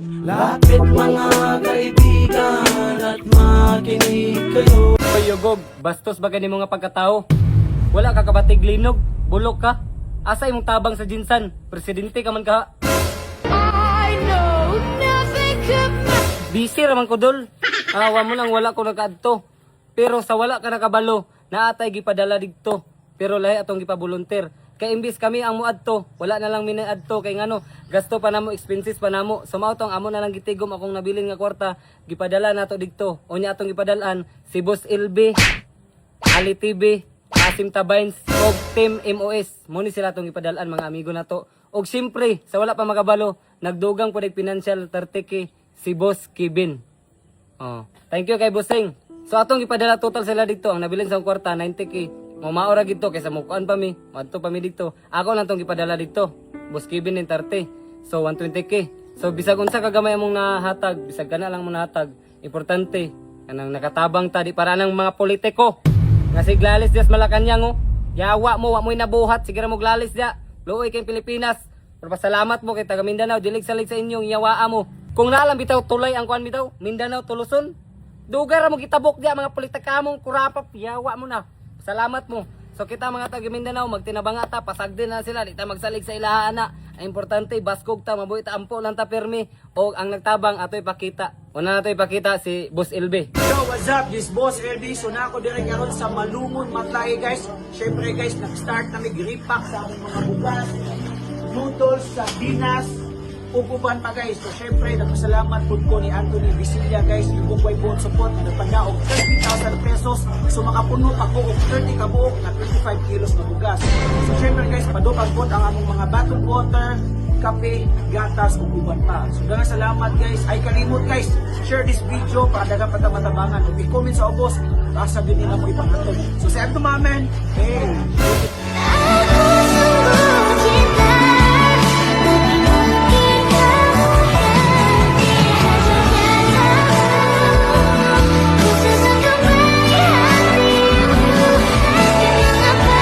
Lapit, mga kaibigan, at makinig kayo. Hoy Yugog, bastos ba gani mo nga pagkatao? Wala ka kabatig linog, bulok ka. Asa imong tabang sa GenSan? Presidente ka man ka. I know nothing could Busy raman ko, dol. Awa mo lang wala ko nakaadto. Pero sa wala ka nakabalo, naatay gipadala didto. Pero lahi atong gipa-volunteer. Kay imbis kami ang muadto, wala na lang minaadto kay ngano, gasto pa namo, expenses pa namo. So mao tong amo na lang gitigom akong nabilin nga kwarta, gipadala nato didto. Unya atong gipadalan si Boss LB, Ali TV, Asim Tabains, og Team MOS. Muni sila atong gipadalan, mga amigo nato. Og siyempre, sa wala pa makabalo, nagdugang po financial 30K si Boss Kevin. Oh. Thank you kay Bossing. So atong gipadala total sila dito, ang nabilin sa kwarta 90K. Mo maora gito kaysa mukuan pa mi, madto pa mi dito. Ako lang tong gipadala dito. Boss Kevin nin 30. So 120K. So bisag unsa ka gamay among nahatag, bisag kana lang mo nahatag. Importante kanang nakatabang ta di para nang mga politiko. Nga siglalis dias Malacañang oh. Yawa mo, wa mo'y nabuhat, sige ra mo glalis dia. Luoy kay Pilipinas. Pero pasalamat mo kay taga Mindanao, dilig salig sa inyong yawaa mo. Kung naalam bitaw tulay ang kuan bitaw, Mindanao Tuluson. Dugar ra mo gitabok dia mga politika mong kurapap, yawa mo na. Salamat mo. So kita mga taga Mindanao, magtinabanga ta, pasagdi na sila, di ta magsalig sa ilaha na. Ang importante, baskog ta, mabuhi ta, ampo lang ta pirmi. O ang nagtabang ato ipakita. Una nato ipakita si Boss LB. Yo, what's up? This Boss LB. So na ako dire karon sa Malungon, Matlae, guys. Syempre guys, nag-start na mig repack sa among mga bugas, noodles, sardinas, ug uban pa, guys. So syempre, nagpasalamat pud ko ni Anthony Visilia, guys. Yung way buot support na nagpanda og 30,000 pesos. So makapuno pa ko og 30 ka buok na 25 kilos na bugas. So syempre guys, padupag pod ang among mga bottled water, kape, gatas, ug uban pa. So daghang salamat, guys. Ay kalimot guys, share this video para daghang pa ta matabangan. Ug i-comment sa ubos, asa din nila mo ipanghatod. So sa to mamen, hey! Aku sungguh cinta, tapi mungkin kamu hati hanya tahu. Ku sesat kembali hatimu, hati mengapa?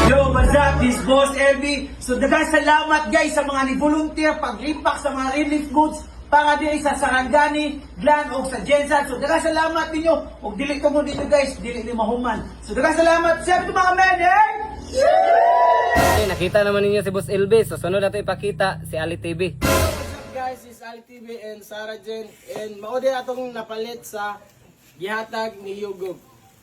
Yo, what's up? This Boss LB. So daghang salamat guys sa mga ni-volunteer pag-repack sa mga relief goods para diri sa Sarangani, Glan o sa GenSan. So daghang salamat ninyo. Ug dili ko mo ninyo guys, dili ni mahuman. So daghang salamat sa mga men, eh! Okay, nakita naman ninyo si Boss LB. So sunod nato ipakita si Ali TV. What's up guys, is Ali TV and Sarah Jen and mao din atong napalit sa gihatag ni Yugog.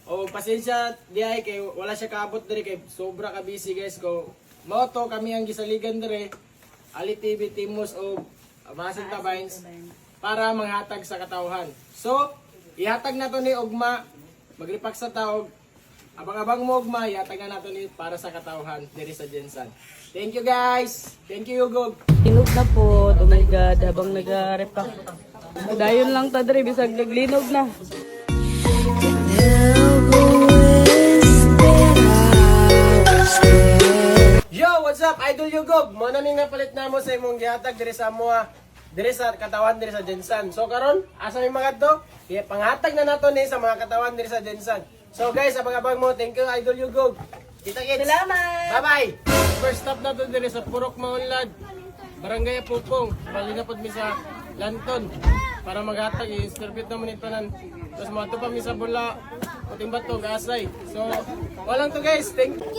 O pasensya diay kay wala siya kaabot diri kay sobra ka busy guys ko. Mao to kami ang gisaligan diri, Ali TV, Timos o Masin Tabines para manghatag sa katawhan. So, ihatag nato ni Ugma, magripak sa taog. Abang-abang mo ugma, ihatag na nato ni para sa katawhan diri sa GenSan. Thank you guys. Thank you, Yugog. Linog na po. Oh my God, habang nag-repack. Dayon lang ta diri bisag naglinog na. Yo, what's up? Idol Yugog. Mo na ning napalit namo sa imong gihatag diri sa amoa, diri sa katawan diri sa GenSan. So karon, asa mi mga to? Yeah, panghatag na nato ni sa mga katawan diri sa GenSan. So guys, abang-abang mo. Thank you, Idol Yugog. Kita kits. Salamat! Bye-bye. First stop nato diri sa Purok Maunlad, Barangay Pupong. Bali na pod mi sa Lanton para maghatag, i-distribute naman ito tanan. Tapos moadto pa mi sa Bula, Puting Bato, Gasay. So, walang to guys. Thank you.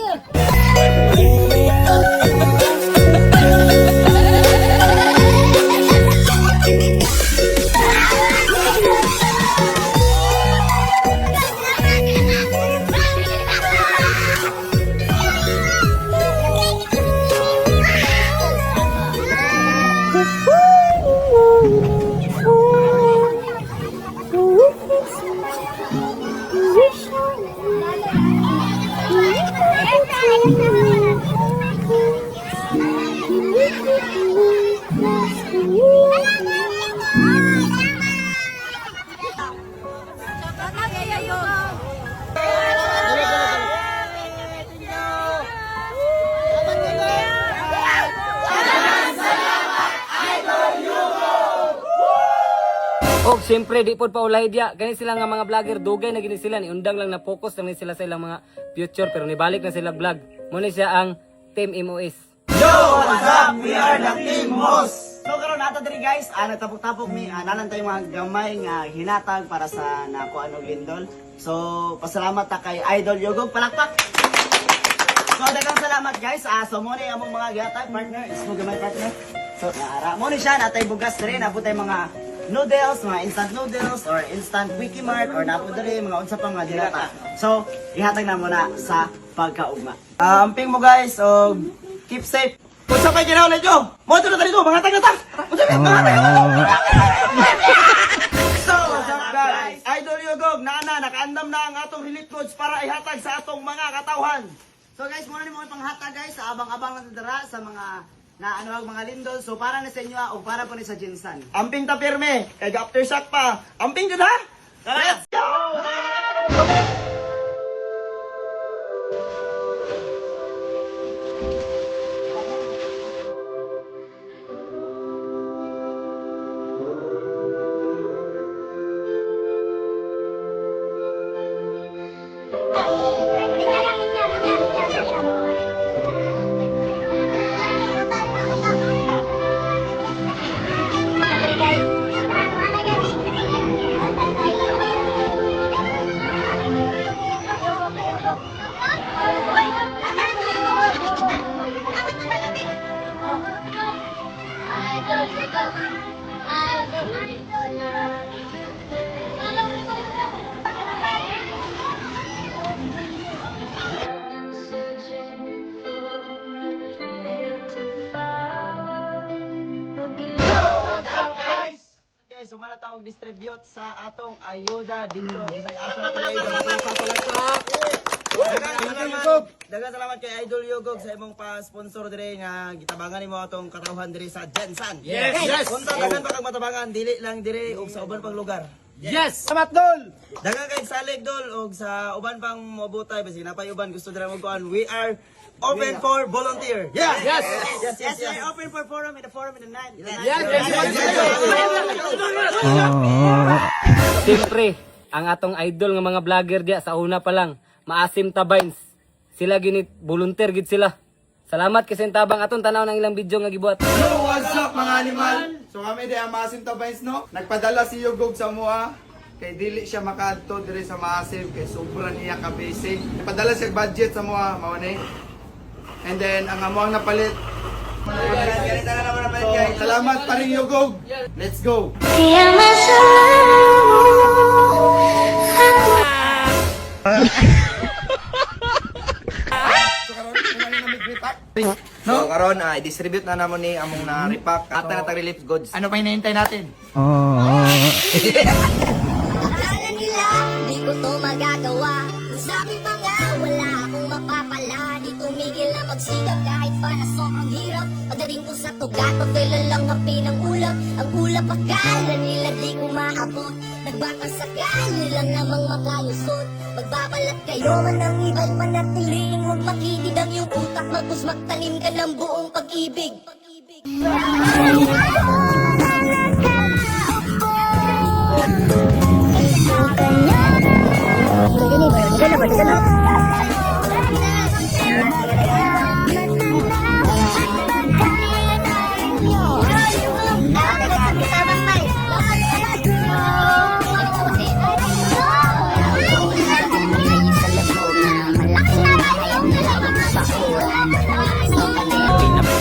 Og siyempre di pod paulahi diya. Gani sila nga mga vlogger dugay na gini sila ni undang lang na focus lang ni sila sa ilang mga future pero nibalik na sila vlog. Mo ni siya ang Team MOS. Yo, what's up? We are the Team Host! So karon naa ta diri guys, nagtapok-tapok mi, nalan tayo mga gamay nga hinatag para sa nakuha og lindol. So, pasalamat ta kay Idol Yugog palakpak. So, daghang salamat guys. So mo ni among mga gihatag partner, ismo gamay partner. So, naara mo ni siya natay bugas diri, naa tay mga noodles, mga instant noodles or instant quickie mart or naa po diri mga unsa pa mga dilata. So, ihatag na muna sa pagkaugma. Amping mo guys, og keep safe. Unsa pa ginawa ninyo? Mo na dito, mga tag ta. Unsa pa mga tag So, what's up guys? Idol Yugog, naana, nakaandam na ang atong relief goods para ihatag sa atong mga katawhan. So guys, muna ni mo panghatag guys sa abang-abang lang dara sa mga na ano ang mga lindol. So para na sa inyo o para po ni sa Jinsan. Amping ta pirme, kay aftershock pa. Amping jud ha. Let's go! Guys, sumala tawag distribute sa atong ayuda dito sa atong Daghang salamat kay Idol Yugog sa imong pa-sponsor dire nga gitabangan nimo atong katawhan dire sa Jensan. Yes, yes. Unta daghan pa kag matabangan dili lang dire ug sa uban pang lugar. Yes! Salamat, Dol! Daghang kay salig dol og sa uban pang moabutay basig napay uban gusto dira mo kuan. We are open for volunteer. Yeah. Yes! Yes, yes, yes. Open for forum in the forum in the night. Yes, yes, yes, Siyempre, ang atong idol nga mga vlogger diya sa una pa lang, Maasim Tabines. Sila ginit volunteer gid sila. Salamat kasi tabang atong tanaw ng ilang video nga gibuhat. Yo, what's up mga animal? So kami di ang Maasim Tabains no? Nagpadala si Yugog sa mua kay dili siya makaadto dire sa Maasim kay sobra niya ka busy. Nagpadala siya budget sa mua mao ni. And then ang amo ang napalit. So, salamat pa rin Yugog. Let's go. Kaya masalamu So karon kumain na mig-repack. No? So karon i-distribute na namo ni among na repack at na tag relief goods. Ano pa hinihintay natin? Akala nila, di ko to magagawa. Sabi pa nga, wala akong mapapala. Di tumigil na magsikap kahit pa na sobrang hirap. Pagdating ko sa tugato, tila lang hapi ng ulap. Ang ulap akala nila di ko maabot. Nagbaka sakali lang namang makalusot. Magbabalat kayo man ang iba'y manatiliing. Huwag makitid ang iyong utak, magkus magtanim ka ng buong pag-ibig.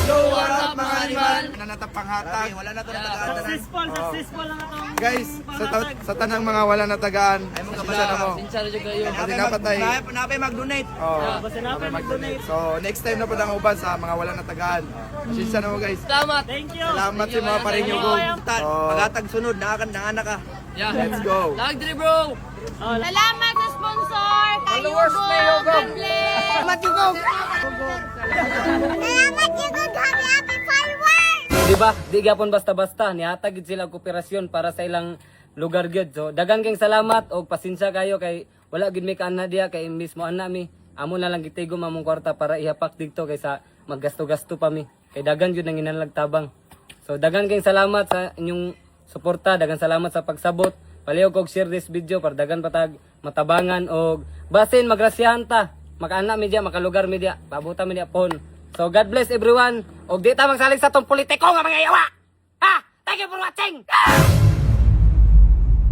So what up mga animal? Wala na panghatag. Wala na to natagaan. Successful, successful lang atong Guys, sa tanang mga wala natagaan, pasensya na mo. Sincero jud kayo. Kasi napatay. Napay mag-donate. Oh. Basta na pa mag-donate. So, next time na po ang uban sa mga wala natagaan. Pasensya na mo guys. Salamat. Thank you. Salamat sa mga parin Yugog. Oh, Paghatag sunod naa ka naa na ka. Yeah. let's go. Lag diri bro. Salamat sa sponsor! Kay Yugo! God bless! Salamat, Yugo! Salamat, Yugo! Happy, happy fireworks! Di ba? Di gyapon basta-basta nihatag gid sila og kooperasyon para sa ilang lugar gyud. So daghan kayong salamat og pasensya kayo kay wala gid mi kaana diya kay mismo ana mi. Amo na lang gitigom among kwarta para ihapak didto kaysa maggasto-gasto pa mi. Kay daghan gyud nang inanlag tabang. So daghan kayong salamat sa inyong suporta, daghan salamat sa pagsabot. Palihog og share this video para daghan patag matabangan og basin magrasyahan ta. Makaana mi diya, makalugar mi diya, pabuta mi diya pohon. So God bless everyone. Og di ta magsalig sa tong politiko nga mga yawa. Ha? Thank you for watching!